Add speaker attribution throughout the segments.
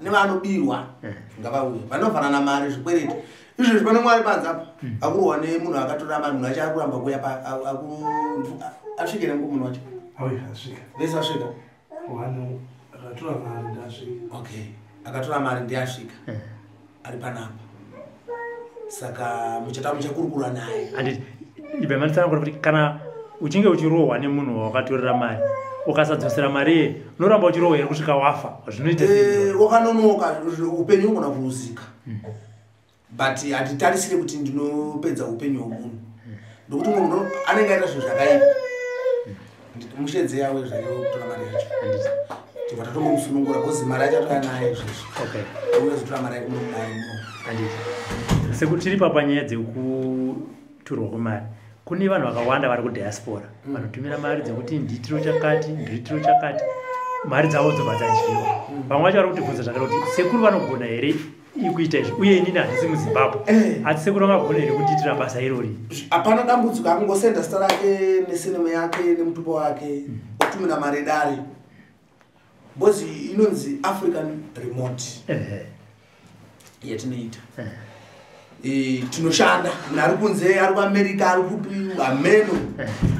Speaker 1: Nevanobirwa ngavauye, vanovharana mari zvikwereti izvezvi. Pane mwari panze apa akurohwa nemunhu akatora mari. Munhu acho ari kuramba kuuya. Asvike nengu munhu wacho.
Speaker 2: Auya, asvika.
Speaker 1: Vese vasvika.
Speaker 2: One akatora mari ndasvika.
Speaker 1: Okay, akatora mari ndiye asvika, ari panapa, saka muchata muchakurukura naye.
Speaker 3: Handiti ibva manditsanangura kuti kana uchinge uchirohwa nemunhu wawakatorera mari, ukasadzosera mari iye, unoramba uchirohwa here kusvika wafa? Zvinoita sei?
Speaker 1: Wakanonoka, upenyu unogona kuuzika, but hatitarisire kuti ndinopedza upenyu hwomunhu, nokuti munhu anenge aita zvinhu zvakaipa. Mushedze yawe zvake kutora mari yacho.
Speaker 3: Handiti.
Speaker 1: Tibva tatombomusunungura because mari yacho atouya nayo izvezvi. Uyozotora mari yake munomunayo muno.
Speaker 3: Handiti sekuti tiri panyaya dzekuturwa kwemari, kune vanhu vakawanda vari kudiaspora vanotumira mari dzekuti ndiitiro chakati, ndiitiro chakati, mari dzavo dzobva dzadyiwa. Vamwe vacho vari kutibvunza zvakare kuti sekuru vanogona here kuita izvi, uye inini handisi muZimbabwe, asi sekuru vangagona here kundiitira basa irori?
Speaker 1: Hapana dambudziko, akungosenda zita rake nesurname yake nemutupo wake, otumira mari edare, because inonzi African Remote yatinoita. Tinoshanda munhu ari kunze, ari kuAmerica, ari kupi, hameno,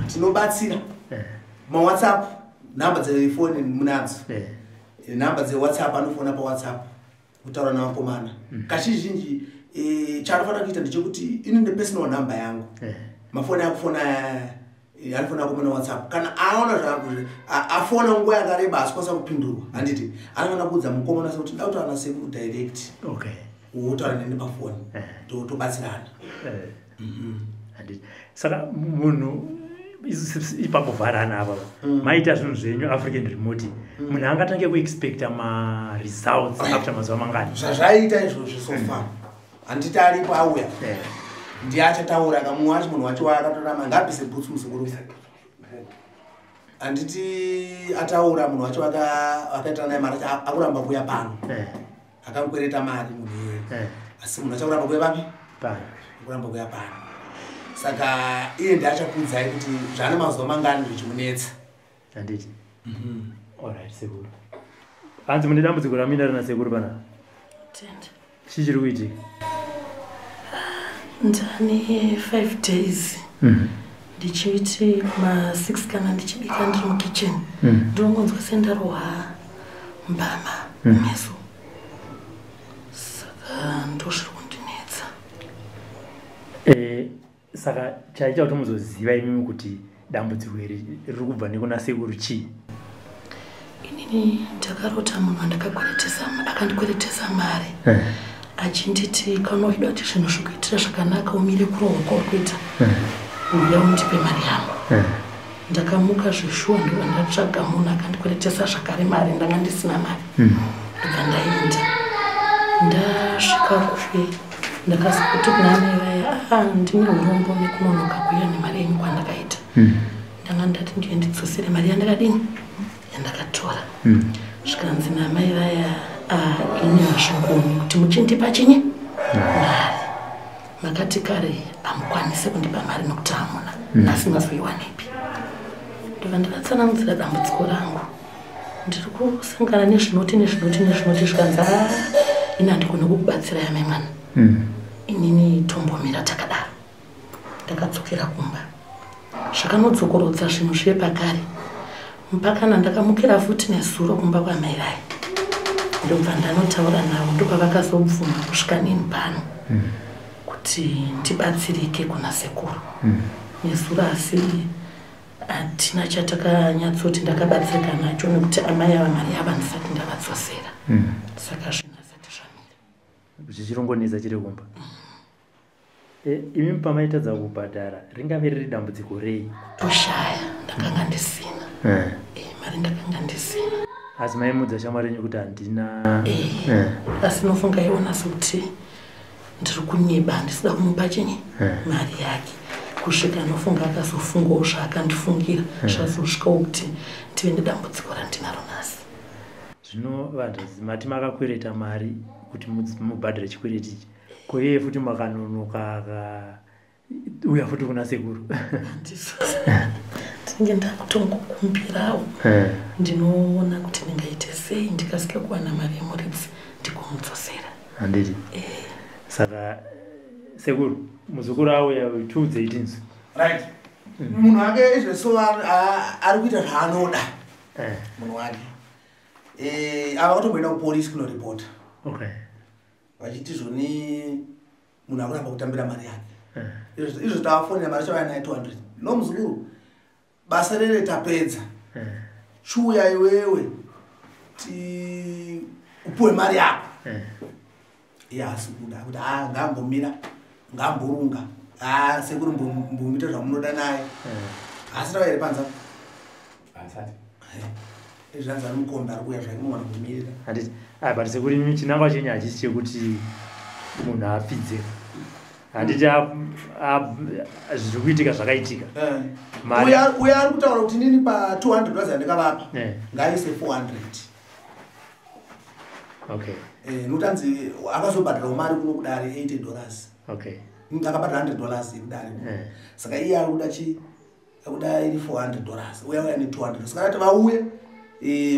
Speaker 1: tinobatsira. MaWhatsApp, nhamba dzefoni munadzo. Nhamba dzeWhatsApp, anofona paWhatsApp kutaura navakomana. Kazhinji chaanofanira kuita ndechekuti ini ndepersonal number yangu, mafoni akufona, anofanira kumona WhatsApp. Kana aona afona nguva yakareba asikwanisa kupindurwa, handiti anofanira kuudza mukomana sekuti nda kutaura nasekuru direct, wotaura neni pafoni, tobatsirana.
Speaker 3: Handiti saka munhu ipapovharana apa, maita zvinhu zvenyu African Remote, munhu angatange kuexpecta maresults after mazuva mangani?
Speaker 1: Zvazvaita izvozvi so far, handiti aripo auya, ndiye achataura. Kamumwe wacho, munhu wacho waakatora mari, ngaabvise bhutsu muzukuru. Handiti ataura munhu wacho akaita naye mari acho, akuramba kuuya pano. Akamukwereta mari munhu iyeye, asi munhu achakuramba kuuya papi?
Speaker 3: Pano.
Speaker 1: Kuramba kuuya pano, saka iye ndiye achakuudzai kuti zvane mazuva mangani zvichimunetsa.
Speaker 3: Handiti, alright sekuru, hanzi mune dambudziko ramuina rina sekuru panapa.
Speaker 4: Tenda.
Speaker 3: Chii chiri kuitika?
Speaker 4: Ndane 5 days ndichiti ma6 kana ndichibika ndiri mukitchen, ndinongonzwa sendarohwa mbama kumeso, saka ndozviri kundinetsa.
Speaker 3: Saka chaicha kuti muzoziva imimi kuti dambudziko iri riri kubva nekuna sekuru chii?
Speaker 4: Inini ndakarota munhu andakakweretesa, akandikweretesa mari, achinditi kana uchida kuti zvinhu zvikuitira zvakanaka, umire kurohwa kwauri kuita, uya undipe mari yangu. Ndakamuka zveshuwa, ndobva ndatsvaga munhu akandikweretesa zvakare mari. Ndanga ndisina mari, ndobva ndaenda. Ndasvika kuye, ndakazoti kuna amai vaya, a ndine urombo nekunonoka kuuya nemari yenyu kwandakaita. Ndanga ndati ndiye ndidzosere mari yandakadini, yandakatora. Zvikanzi namai vaya, "Ah, ini hazvigoni kuti muchindipa chinyi mari. Makati kare hamukwanisi kundipa mari nokuti hamuna. Nhasi mazoiwanepi?" Ndobva ndavatsanangudzira dambudziko rangu, ndiri kusangana nezvinoti nezvinoti nezvinoti. Zvikanzi, a ini handigoni kukubatsirai amai mwana, inini tombomira takadaro. Ndakadzokera kumba, zvakanodzokorodza zvinhu zviye pakare, mpakana ndakamukira futi nezuro kumba kwamai vai, ndobva ndanotaura navo, ndopavakazobvuma kusvika neni pano kuti ndibatsirike kuna sekuru nezuro. Asi hatina chatakanyatsoti ndakabatsirika nacho, nekuti amai ava mari yava ndisati ndavadzosera, saka zvinhu hazati zvamira.
Speaker 3: Zvichirongonetsa chiri kumba. Imi pamaitadza kubhadhara, ringave riri dambudziko rei?
Speaker 4: Toshaya, ndakanga ndisina. Mari ndakanga ndisina.
Speaker 3: Asi maimudza shamwari yenyu kuti handina?
Speaker 4: Asi nofunga iona sekuti ndiri kunyeba, handisida kumupa chinyi, mari yake, kusvika nofunga akazofungawo zvaakandifungira, zvazosvikawo kuti ndive nedambudziko randinaro nhasi.
Speaker 3: Zvino vanhu mati makakwereta mari kuti mubhadhare chikwereti ichi, koiye futi makanonoka akauya futi kuna sekuru?
Speaker 4: Tinenge ndakutongokumbirawo, ndinoona kuti ndingaite sei ndikasike kuwana mari yemuridzi.
Speaker 3: Handiti saka sekuru, muzukuru auya, tiudze itinzwi.
Speaker 1: Right, munhu wake izveso ari kuita zvaanoda. Munhu wake ava kutomboenda kupolisi kunoripota vachiti zvoni munhu akuramba kutambira mari yake. Izvo tavafonera, mari chavaya naye 200. No, muzukuru, basa rere tapedza. Chiuya iwewe ti upuwe mari yako. Iye haasi kuda kuti a ngaambomira, ngaamborunga. A, sekuru, mbomuita zvamunoda naye. Haasi tava here panze apo?
Speaker 2: Asati.
Speaker 1: Zvanzi ari mukombe, ari kuuya zvake, mumwana kumirira.
Speaker 3: Handiti ah, but sekuru, imi chinangwa chenyu hachisi chekuti munhu apfidze, handiti? Zviri kuitika zvakaitika.
Speaker 1: Uyo ari kutaura kuti nini pa 200 dollars yandikavapa ngaaise 400. Nokuti anzi akazobhadharawo mari kuno kudare, $80. Akabhadhara $100 yekudare. Saka iye ari kuda chi akuda iri $400, uya uya ne200. Saka ati vauye,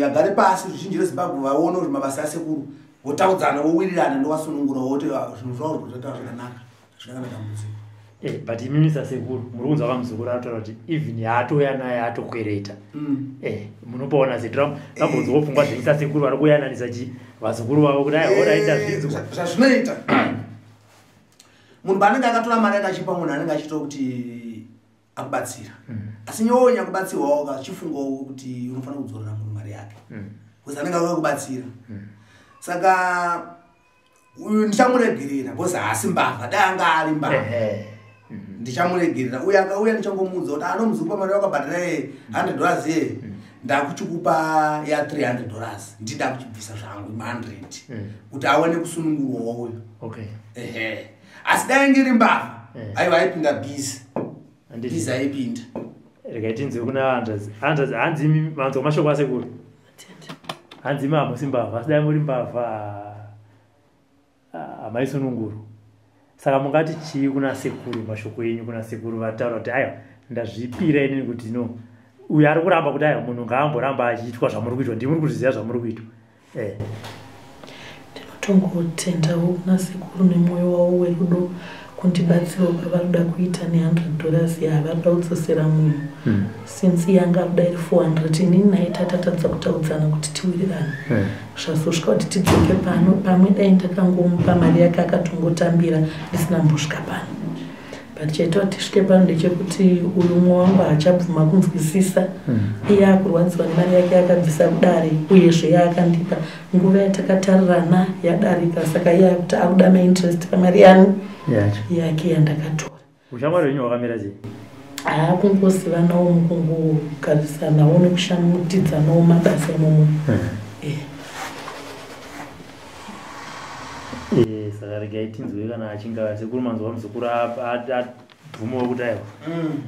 Speaker 1: vagare pasi, ruzhinji rweZimbabwe vaone kuti mabasa asekuru, votaudzana, vowirirana, ndovasunungura, voti zvinhu zvavo zvotaura zvakanaka, zvina kana dambudziko.
Speaker 3: But imimi sasekuru muri kunzwa kamuzukuru ataura kuti even yaatouya naye atokwereta. Munopaona setura vambonzwawo pfungwa dzenyu sasekuru vari kuyananisa chi vazukuru vavo kuti aiwa, oraita zvinzwa.
Speaker 1: Zvazvinoita, munhu paanenge akatora mari akachipa munhu, anenge achiita kuti akubatsira. Asi nyowo nyakubatsirwawo kachifungawo kuti unofanira kudzorera munhu mari yake, because anenge akakubatsira. Saka uyu ndichamuregerera because haasi mbavha. Dai anga ari mbavha, ndichamuregerera. Uyu akauya, ndichangomuudza kuti ano muzukuru, pamari wakabhadhara ye $100 ye, ndakuchikupa ya $300, ndida kuchibvisa zvangu ma100 kuti awane kusunungurwawo uyu. Ehe, asi dai ngiri mbavha, aiwa, aipinda busy. Busy aipinda.
Speaker 3: Regai tinzwe kuna hanzvadzi. Hanzvadzi, hanzi imi manzwa mashoko asekuru. Hanzi imi hamusi mbavha, asi dai muri mbavha hamaisununguru. Saka mungati chii kuna sekuru, mashoko enyu kuna sekuru vataura kuti aiwa, ndazvipira inini kuti no, uyu ari kuramba kuti aiwa, munhu ngaamboramba achiitwa zvamuri kuitwa, ndimuri kuzviziva zvamuri kuitwa.
Speaker 4: Ndinotongotendawo kuna sekuru nemwoyo wavo werudo kundibatsirawo pavari kuda kuita ne$100 yavari kuda kudzosera munhu, since yanga kuda iri 400. Inini naye tatatadza kutaudzana kuti tiwirirane, zvazosvika kuti tidzoke pano. Pamwe dai ndakangomupa mari yake akatongotambira ndisina mbosvika pano, but chaita kuti tisvike pano ndechekuti uyu mumwe wangu haachabvuma kunzwisisa. Iye akurwadziwa nemari yake yakabvisa kudare, uyezve yaakandipa nguva yatakatarirana yadarika, saka iye akuti akuda mainterest pamari yani
Speaker 3: yacho
Speaker 4: yake yandakatora.
Speaker 3: Ushamwari hwenyu hwakamira sei?
Speaker 4: Haakungozivanawo, mukungogarisanawo nekushamutidzanawo mabasa imomo.
Speaker 3: Saka regai tinzwe kana achinga sekuru manzwa muzukuru abvumawo kuti aiwa,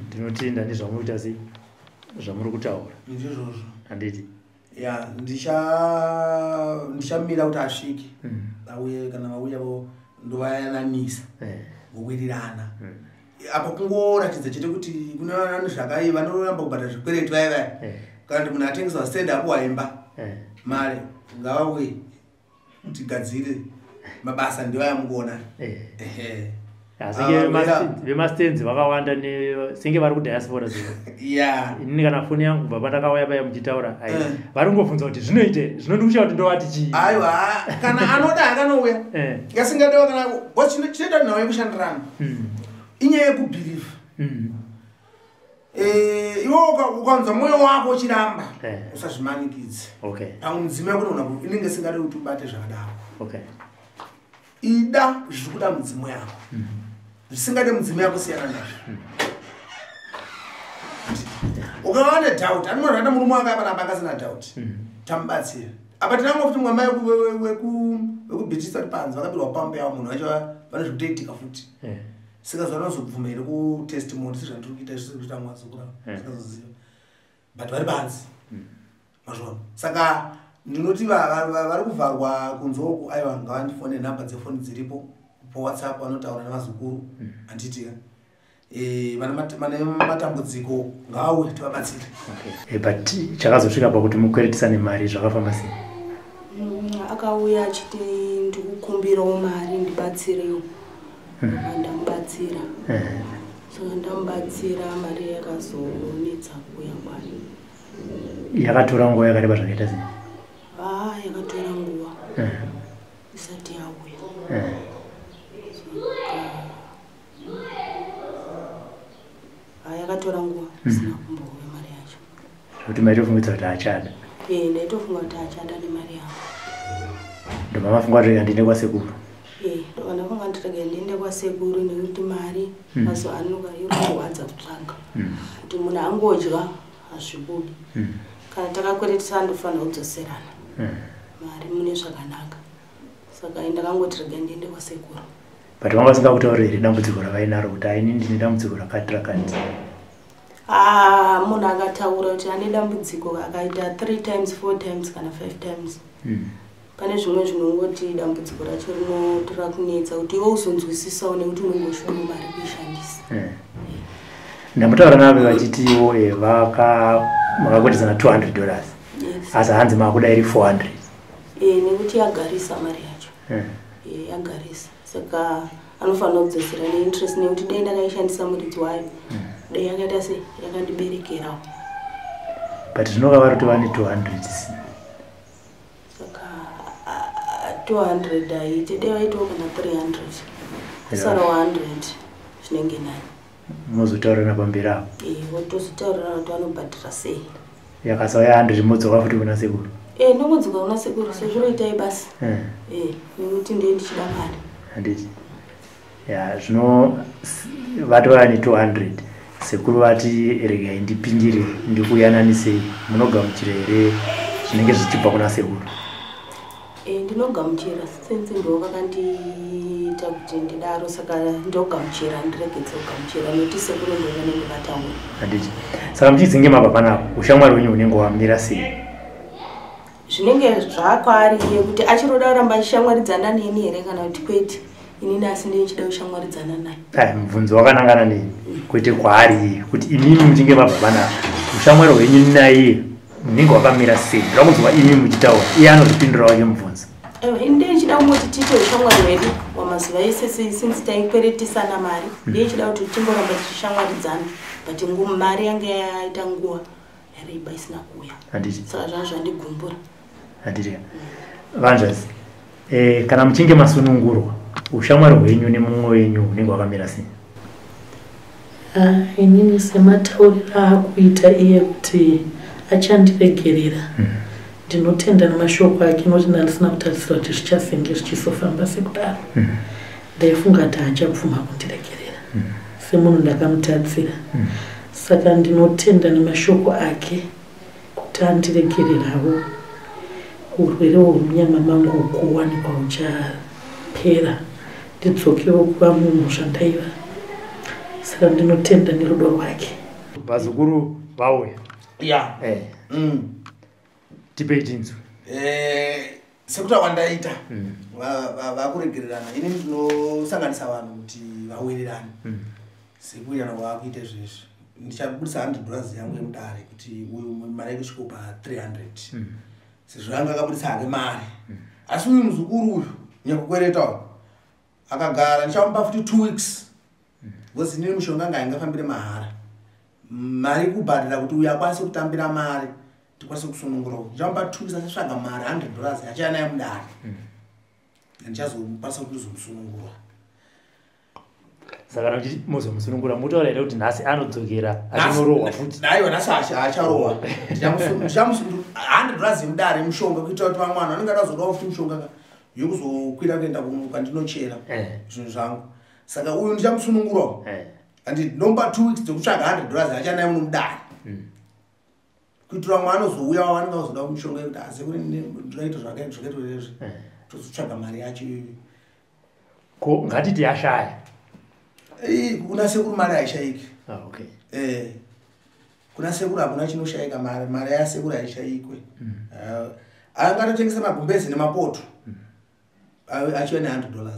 Speaker 3: ndinotenda nezvamunoita, sei zvamuri kutaura.
Speaker 1: Ndizvozvo.
Speaker 3: Handiti?
Speaker 1: Ya, ndichamira kuti asvike. Auye, kana vauya ndovayananisa, vowirirana. Apa kungoratidza chete kuti kune vanhu zvakai vanoramba kubhadhara zvikwereti vaya vaya, kana kuti munhu atengeswa stand apuwa imba, mari ngavauye tigadzire mabasa, ndivaya mukuona. Ehe.
Speaker 3: Senge vemastands vakawanda senge vari kudiaspora zvo. Inini kana foni yangu kubva pandakauya paya muchitaura, ai, vari kungobvunza kuti zvinoita here, zvinondikusha kuti ndovati chii.
Speaker 1: Aiwa, kana anoda akanouya, asingadiwa kana chinoita nhau yekushandirana, inyaya yekubhilivha. Iwe ukanzwa mwoyo wako uchiramba, usazvimanikidze. Pamwe mudzimai wako unogona inenge isingadi kuti ubate zvakadaro. Ida zviri kuda mudzimu yako, zvisingade mudzimu yako siyana nazvo. Ukava nedoubt, anoona murume wake apanapa akasina doubt, tamubatsira. Apa tinango futi mwamai wekubhitisa kuti panzi vakabirwa pambo yavo, munhu vacho vane zvekutoitika futi. Saka zvanozobvuma here kutestimony sezvandiri kuita izvo, sekuita mwazukura, singazoziva, but vari panzi mazvona. Saka ndinoti vari kuvharwa kunze uku, aiwa, ngavandifone, nhamba dzefoni dziripo paWhatsApp, vanotaura nevazukuru, handitika? Vane matambudziko ngavauye tivabatsire.
Speaker 3: But chakazosvika pakuti mukweretisane mari zvakafamba sei?
Speaker 5: Akauya achiti ndikukwere kumbirawo mari ndibatsirewo. Ndamubatsira. Saka ndamubatsira mari yakazonetsa kuuya kwayo.
Speaker 3: Yakatora nguva yakareba zvakaita sei?
Speaker 5: Yakatora nguva isati yauya. Yakatora nguva isina kumbouya mari yacho.
Speaker 3: Zvekuti maitofungidza kuti achada?
Speaker 5: Ndaitofunga kuti achada nemari yangu.
Speaker 3: Ndobva mafunga kuti handiende kwasekuru?
Speaker 5: Ndobva ndafunga kuti rega ndiende kwasekuru nekuti mari mazuva ano iri kurwadza kutsvaga. Kuti munhu angodya hazvibudi. Kana takakweretesa ndofanira kudzoserana mari mune zvakanaka. Saka ndakangoti rega ndiende kwasekuru.
Speaker 3: But vanga vasingakutauriri here dambudziko ravainaro kuti aini ndine dambudziko rakati rakati?
Speaker 5: Munhu akataura kuti ane dambudziko akaita 3 times, 4 times kana 5 times. Pane zvimwe zvinongoti dambudziko racho rinotora kunetsa kuti iwe uzonzwisisawo nekuti unenge uchida mari kuishandisa.
Speaker 3: Ndambotaura navo vachitiwo makakweretesana $200. Asi hanzi makuda iri 400.
Speaker 5: Nekuti yagarisa mari yacho. Yagarisa. Saka anofanira kudzosera neinterest nekuti dai ndakaishandisa muridzi wayo. Dai yakaita sei yakandiberekerawo.
Speaker 3: But zvinova vari kuti vane 200.
Speaker 5: Saka 200 aite dai vaitawo kana 300. Kusara 100 zvinenge nani.
Speaker 3: Mozotaurirana pamberi apo.
Speaker 5: Votozotaurirana kuti vanobhadhara sei.
Speaker 3: Yakasauya 100 modzoka futi kuna sekuru.
Speaker 5: Ndingodzoka kuna sekuru sezvo itai basa. Nekuti ndiye ndichida mari.
Speaker 3: Handiti. Zvino vati vava ne 200. Sekuru vati regai ndipindire ndikuyananisei. Munogamuchira here zvinenge zvichibva kuna sekuru?
Speaker 5: Ndinogamuchira sense ndo vakandiita kuti ndidaro saka ndogamuchira ndiregedze kugamuchira nekuti sekuru ndo vanenge vataura.
Speaker 3: Handiti. Saka muchidzinge mabva panapa ushamwari hwenyu hunenge hwamira sei?
Speaker 5: Zvinenge zvakwaari iye kuti achiroda kuramba achishamwaridzana neni here kana kuti kwete. Inini asi ndichida kushamwaridzana naye.
Speaker 3: Mubvunzo wakanangana neni kwete kwaari iye kuti imimi muchinge mabva panapa ushamwari hwenyu naye munenge hwakamira sei? Ndoda kunzwa imi muchitaura iye anozvipindura wake mubvunzo.
Speaker 5: Ini ndichida kungoti tiite ushamwari hwedu hwamazuva ese since taikweretisana mari. Ndichida kuti tingoramba tichishamwaridzana but mari yange yaita nguva yareba isina kuuya.
Speaker 3: Handiti.
Speaker 5: Saka zvanga zvandigumbura.
Speaker 3: Handiti. Vanzvadzi, kana muchinge masunungurwa ushamwari hwenyu nemumwe wenyu hunenge hwakamira sei?
Speaker 4: Inini sematauriro aakuita iye kuti achandiregerera. Ndinotenda nemashoko ake nokuti ndandisina kutarisira kuti zvichazenge zvichizofamba sekudaro. Ndaifunga kuti haachabvuma kundiregerera semunhu ndakamutadzira. Saka ndinotenda nemashoko ake kuti andiregererawo. Urwere hwemunyama mangu kuwanikwa huchapera ndidzokewo kuva munhu zvandaiva. Saka ndinotenda nerudo rwake.
Speaker 3: Vazukuru vauya. Tipei tinzwe.
Speaker 1: Sekuti kwandaita vakuregererana ini ndinosanganisa vanhu kuti vawirirane. Sekuwirirana kwavakuita izvezvi ndichabudisa $100 yangu yemudare kuti uyu mari yake isvike pa 300. Sezvo yanga akabudisa hake mari. Asi uyu muzukuru uyu nyakukwereta uyu akagara ndichamupa futi 2 weeks. Because inini mushonga nga ingafambire mahara. Mari kubhadhara kuti uyu akwanise kutambira mari tikwanise kusunungura. Ndichamupa 2 weeks achitsvaga mari $100 achiya naye mudare. Ndichazokwanisa kuti ndizomusunungura.
Speaker 3: Saka kuti muzomusunungura mutaura here kuti nhasi anodzokera achinorohwa futi?
Speaker 1: Aiwa nhasi acharohwa. Ndichamusunungura $100 yemudare mushonga kuitira kuti vamwe vanhu vanenge vazodawo futi mushonga yekuzokwira kuenda kwandinochera zvinhu zvangu. Saka uyu ndichamusunungurawo. Andi ndomba 2 weeks dzekutsvaga $100 achanaye muno mudare. Kuitira mwana anozouya vanenge vazoda mushonga yekuti asi kuri ndinoita zvakaita izvi. Tozotsvaga mari yacho iyoyo.
Speaker 3: Ko ngatiti yashaya.
Speaker 1: Kuna sekuru mari haishaiki.
Speaker 3: Okay.
Speaker 1: Kuna sekuru hakuna chinoshaika mari, mari yasekuru haishaikwe. Angatotengesa magumbezi nemapoto. Achiva ne $100.